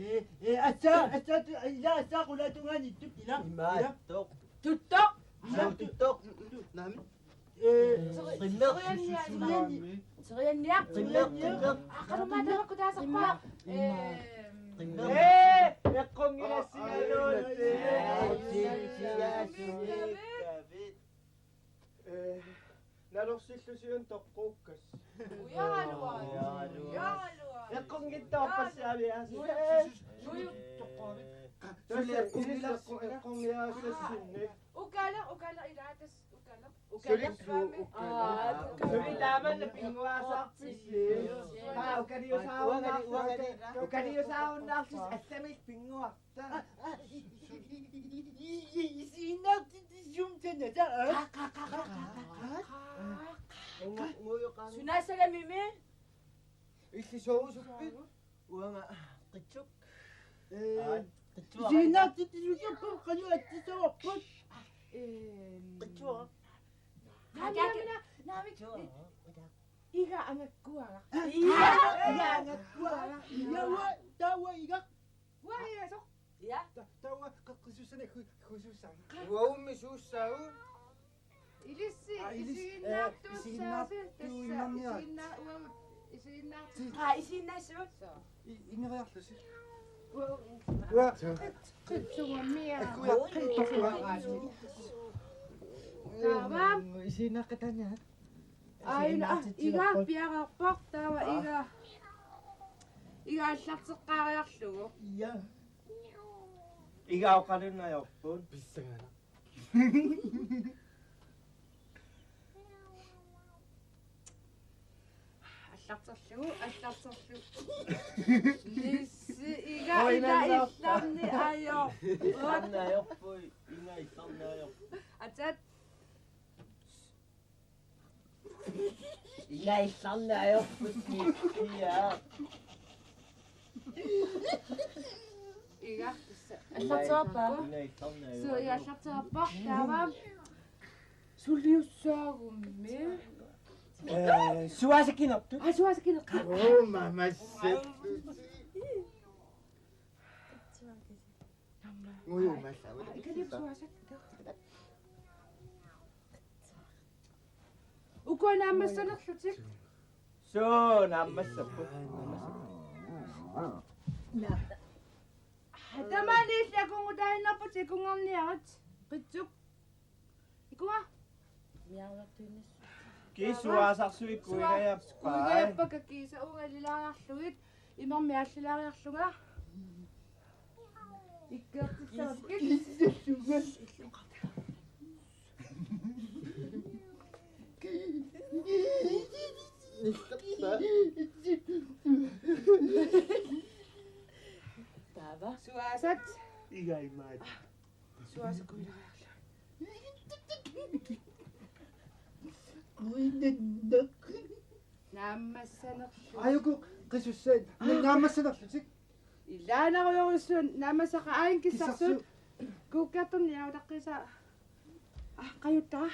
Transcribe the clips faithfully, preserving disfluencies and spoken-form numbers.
Ee, ee, assa, assa, tu-, ila, assa, qulaatungaaniittut, ila, ila. Imaattoq. Tuttoq. Ila, tu-, tuttoq. Naamik. Ee, Siri-, qimmera. Sirianniaq. Sirianniaq. Sirianniaq. Qimmera, qimmera. Aa, qanormaa tamakku taasarpaa. Qimmera. Ee. Qimmera. Ee, eqqunngilaq sigaluut. Ee, ee, ee, ee. Ee, nalorsillusiuk toqquukkas. Ujaluaa. Ujaluaa. Ujaluaa. Eqqunngitsoorpassi aviaasi. Nuju. Toqqaavit. Tassa eqqunngilaq, eqqunngilaq sassinnik. Ukaleq, ukaleq ilaatas, ukaleq. Ukaleq. Sulikkut ukaleq. Aa, ukaleq. Suli taamanna pinnguaasarpisi. Aa, ukaliusaarunnaarlusi. Ukaliusaarunnaarlusi allamik pinnguar. Isiginnaartitsisuumik tanata. Sunaassagamimi? Illit soorsuppit? Uanga Qitsuk. Ee, Qitsuk. Isiginnaartitsisuupput, qanoq atsisavarput? Ehm. Qitsuk. Naamik, naamik, naamik. Qitsuk. Iga angakkuara. Iga. Iga angakkuara. Iga, uanga, taava iga. Uanga iga soorlu. Ja. Ta-, taava qa-, qisussani khu-, khusussani. Uaummi suussaagu. Ilissi. Aa, ilissi, isiginnaartuussaasi, ee, isiginnaartuuinnarniaritsi. Tassa isiginna-, uagut isiginnaartu-, aa, isiginnaassuut. Soo. I-, ineriarlusi. Ua-, ua-, Qitsugummia. Akkuja, qitsugummia. Taava. Isiginnaaqataaniarit. Aina, ah, iga piareerpoq, taava iga. Iga aallarteqqaariarlugu. Ja. Iga oqalunnaajorput. Pissanganaq. Aallarterlugu, aallarterlugu. Nissi, iga, oi, iga, nallarta. Illarni ajor. Illarni ajorput, iga illarni ajorput. Atat. Iga illarni ajorput, Nissi, ja. Iga, tassa. Aallarterpoq. Iga illarni ajorput. Suu, iga aallarterpoq, taava. Suliussaagummi. Ee, suaasakkiinertut. Aa, suaasakkiinertut. Oo, mamassat. Ngujumassa. Aa, ikani suaasat. Ukua naammassanerlutik. Suu, naammassapput. Tamaani illit akunnguutaannarputit, akunngorniarit. Qitsuk. Ikua? Miaruartuinnas. Kii suaasarsuit kuigajappai. Kuigajappai kiisa uunga ililaariarlugit, imermik aallilaariarlunga. Ikkertissavakka. Taava. Suaasat. Iga imaat. Suaasat kuilariarlugit. Naammassanerlutik. Ajuku qisussat. Na-, naammassanerlutik. Ilaanarujorujussuaq naammassaqa ain kissarsuut. Kissarsuut. Kuukkiartorniarutaqqiisa. Ah, qajuttara.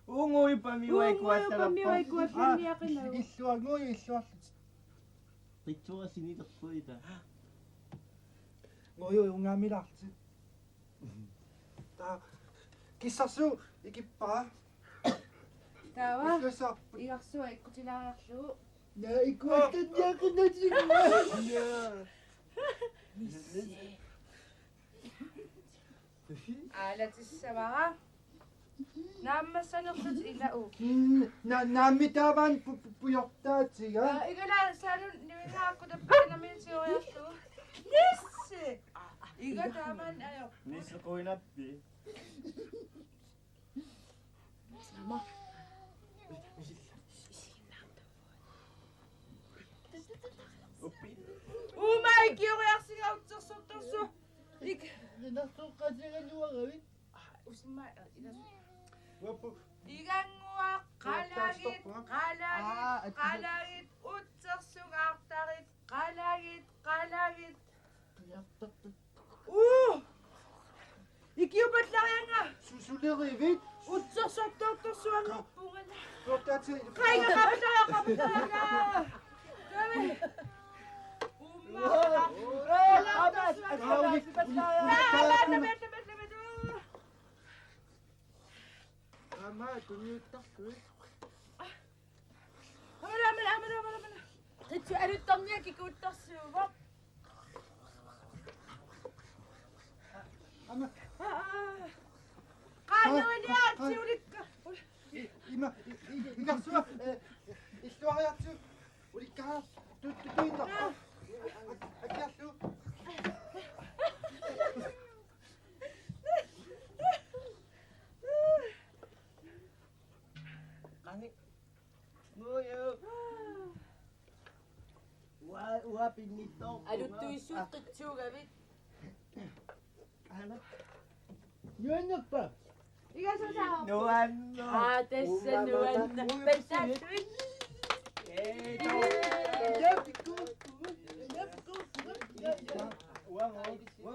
Uunguipami uaikuattalerpa. Uunguipami uaikuattalerpa. Aa, illuanngui illuarlutik. Qitsua sinilerpuita. Ngujui ungaamilaarlutik. Taa, kissarsuut ikippara. Taava. Illuassarput. Igarsuaq ikkutilaariarlugu. Naa, ikkuattanniaqinnatigua. Naa. Aalatissavara. Naammassanerlutit ila uu. Mm, na-, naammi taavaana pu-, pu-, pujortaatiga. Aa, igala saanun nivingaakku tappinami sioriarlugu. Nissi! Iga taamaana ajo. Nissi quinappi. Sama. Uppi. Uuma ikioriarsiga utsersortorsu. Ik-. Igarsuuqqaasigaluaravit. Aa, usimma, aa, igas-. Uappu. Igannguaq, qalagit, qalagit, aa, qalagit, utsersugaartarit, qalagit, qalagit. Qiartartut. Uu! Ikiupallarianga! Su-, sulerivit, Utsersortortorsuanngorpunga. Tuortaatsi. Qainga qaputaja, qaputaja. Tami. Umma. Aamma tunniuttarluit. Amala, amala, amala, amala, amala. Qitsu aluttorniaq kikuuttorsuuvoq. Aamma. Aa, aa. Qaangiuniaatsi ulikka. I-, ima, i-, i-, ingarsua, eh, illuariartigu ulikkaa, tu-, tu-, tuinnarpa. Ak-, akiarlu. Qani. Muju. Ua, ua pinnittoq. Aluttuissuuqqitsuugavit. Aana. Nuannerpa? Igasosaa. Nuanneq. Aa, tassa nuanneq. Uanga. Passaattuit. Ee, tau. Ua, ua, ua.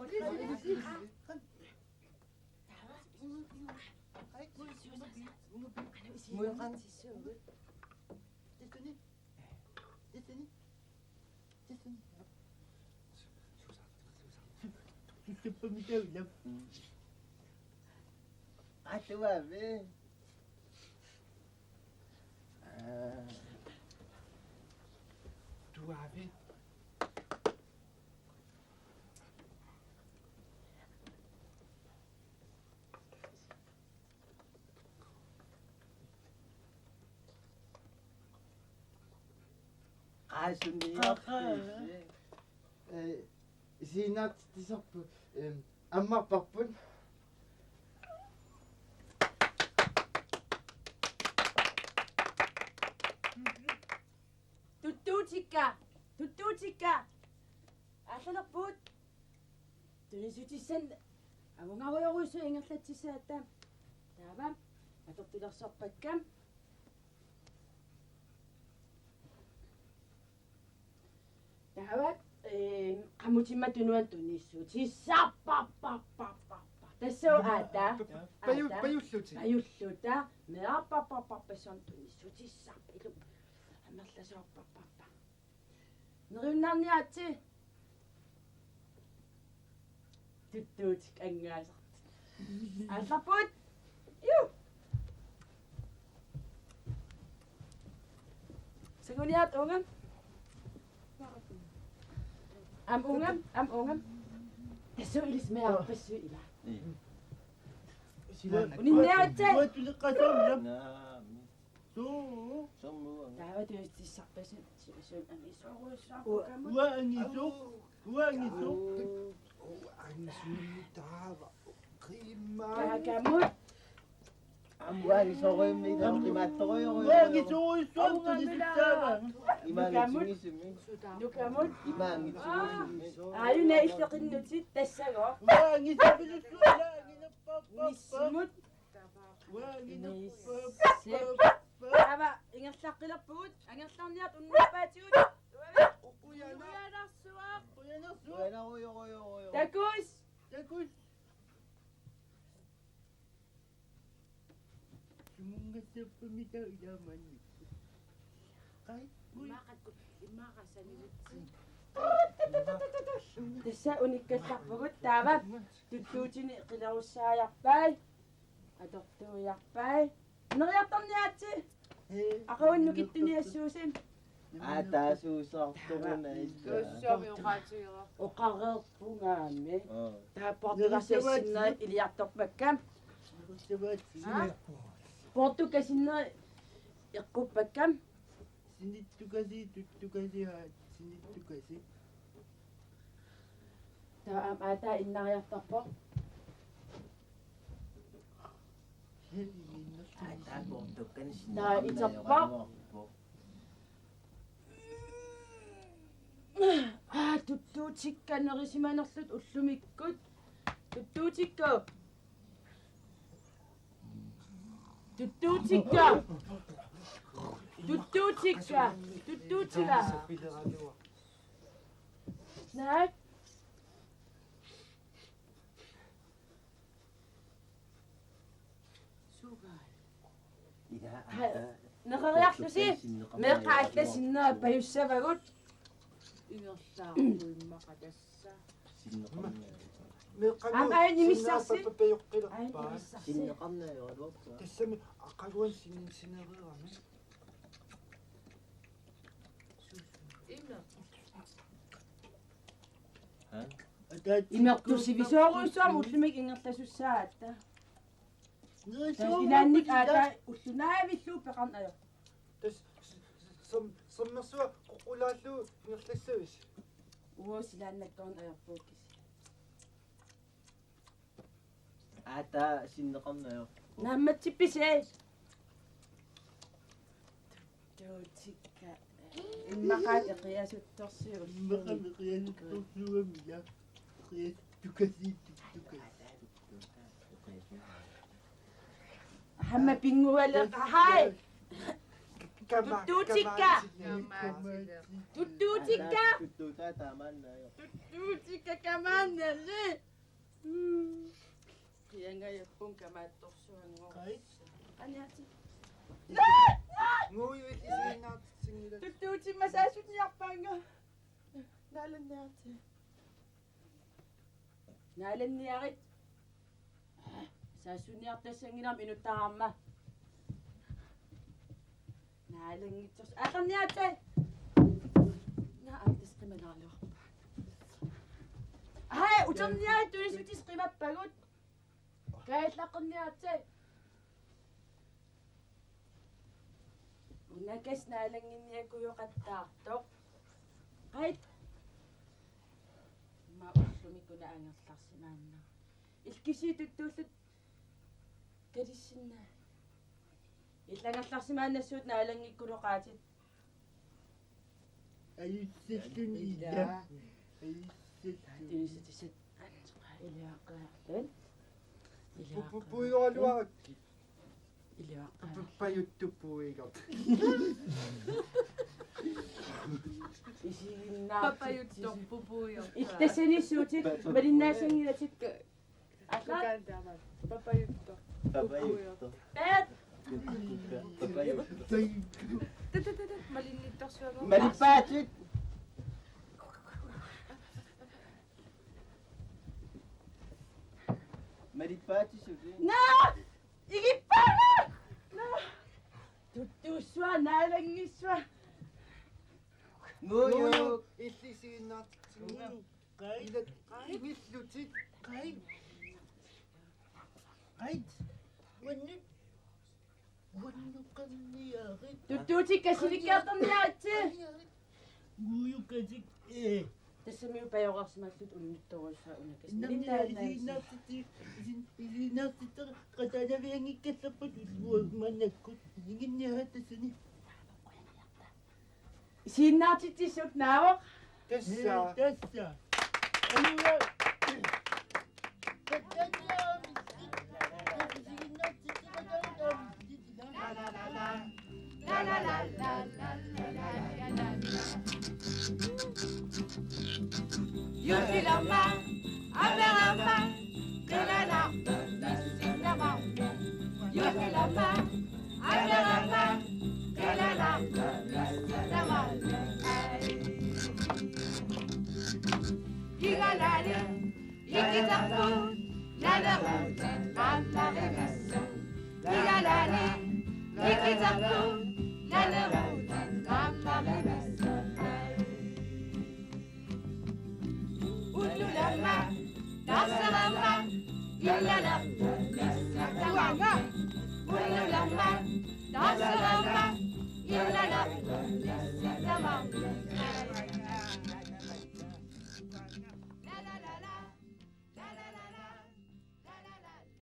Muiqan. Tissuni. Tissuni. Tissuni. Tuppami taulap. Atuavi. Aa. Tuavi. Qaasuniarpusi. Ee, isiginnaartitsisarput, em, ammarparput. Tuttuutikka, tuttuutikka. Aallalerpugut. Tunissutissannik avungarujorujussuaq ingerlatsissaatta. Taava atortulersorpakka. Taava, ee, qamutimma tunuani tunissutissarpapparpappa. Tassa aata. Paju-, aata. Pajullutik. Pajulluta. Meerarpapparpassuarnik tunissutissarpillu. Amerlasoorpapparpa. Neriunnaarniaritsi. Tuttuutikka angaasartut. Aallarpugut. Juu. Sanguniaat uunga. Aamma uunga, aamma uunga. Tassa ilissi meerarpassuit ila. Ii. Uninniaritsi. Uanga tuleqqasoorlap. Naa, mi. Suu. Sammuanga. Taava tuistissarpassuit, su-, su-, angisoorujussuarput. Ua-, uanga angisoq. Uanga angisoq. Uu. Uu, angisoorujussuaq taava. Qimma. Kaakamut. Aamma uanga angisoorujussuaq, taava qimaattorujussuaq. Uanga angisoorujussuaq, tunissutissavaa. Ima angisoorujussuaq. Nukamut. Ima angisoorujussuaq. Aajuna illeqinnutit tassagooq. Uanga angisoorujussuaq, anginerpappa. Unissimut. Uanga anginerpappa. Taava ingerlaqqilerpugut, angerlarniartut unnuappaatigut. Ujanarsuaq. Ujanarsuaq. Takuss. Takuss. Sumunngassappamita ilaamaanni. Qai. Immaqa-, immaqa sanilitsi. Tassa unikkallarpugut taava tuttuutini qilerussaajarpai. Atortuujarpai. Neriartorniaritsi. Aqagunnukittunik assuusi. Aataasuusaartoruna issa. Tuussuami oqaatigeraa. Oqareerpungaami. Aa. Taava poortukasiassinneri iliartorpakka. Aa? Poortukasinneri eqquppakka. Sinittukasi, tuttukasi, aa, sinittukasi. Taava aamma aataa innariartarpoq. Aataa poortukkanik sinneqarneq. Taava iterpoq. Aa, tuttuutikka nerisimanerlutik ullumikkut. Tuttuutikka. Tuttuutikka. Tuttuutikka. Tuttuutikka. Naak? Suut Neqeriarlusi meeqqat allat sinnera pajussavagut. Ingerlaarpuimmaqa tassa. Aamma aajuna imissarsi. Aajuna imissarsi. Tassami aqaguani sin-, sinereerami. Imertusivisoorujussuarmik ullumikkut ingerlasussaatta. Tassa ilaanni aatsaat ulloq naavillugu peqarneq ajorpoq. Tassa s-, s-, som-, sommersuaq quqqulaallugu ingerlassavisi? Uagut ilaannakkut ajorpugut kisianni. Aatsaat sinneqarneq ajorpoq. Naammatsippisi? Tuttuutikka. Immaqa eqiasuttorsuuvoq. Immaqa eqiasuttorsuuvoq, ja. Eqiasuttorsuuvoq. Aamma pinngualeqa, haj. Kama-, tuttuutikka. Kama-, tuttuutikka. Tuttuutikka. Tuttuutikka kamaannali. Qiangajappun kamaattorsuanngorpoq. Qaniatit. Nguuju ilisiinnaartitsinngilaq. Tuttuutimma saassunniarpaannga. Naalanniarti. Naalanniarit. Saassunniartassannginnama inuttaraarma. Naalanngitsorsuaq. Aallarniaritsi. Naa, aamma tassa qimanaaluarpaa. Haj, uterniarit tunissutissat qimappagut. Kaajallaqqinniaritsi. Unakas naalannginniakujoqattaartoq. Qait. Immaqa ullumikkut una angerlarsimaannarlugu. Illit kisiat tuttuullutit kalissinnaa. Illit angerlarsimaannassuutit naalanngikkunoqaatit. Ajussalluni ila. Ajussalluni. Tunissutissat. Iliaqqaarlun. Pu-, pu-, puigoraluarakku. Iliaqqaarlun. Pu-, pajuttup puigortoq. Isiginnaartitsi. Papajuttorput puigortoq. Illit tassani suutit malinnaasanngilatit. Aka. Papajuttoq. Papajuttoq. Peet. Papajuttoq. Tut, tut, tut, tut. Malinnittorsuanngorpoq. Malippaatit. Malippaatit suli. Naa! Igippaanga! Naa! Tuttuussuaq, naalanngissuaq. Nguuju. Nguuju. Illit isiginnaartitsinngilaq. Qait. Ila, qait. Ingillutit. Qait. Qait. Uannut. Uannut qaniarit. Tuttuutikka sinikkaartarniaritsi. Qaniarit. Nguujukkatik. Ee. Tassami pajoreersimallutit unnittorujussuaq unakas. Innammi isiginnaartitti-, isin-, isiginnaartittara qataanavianngikkallarput ulluamannakkut. Isiginniarit tassani. Isiginnaartitsissut naavoq. Tassa. Tassa. Aluga. Juutilama, amerama, qilanartoq, nissittamarmi. Juutilama, amerama, qilanartoq, nissittamarmi. Ai. Igalani, ikitarput, naleruutit, qaammarivissut. Igalani, ikitarput, naleruutit, qaammarivissut. Unnulama, taarserama, illanartoq, nissittamarmi. Unnulama, taarserama, illanartoq,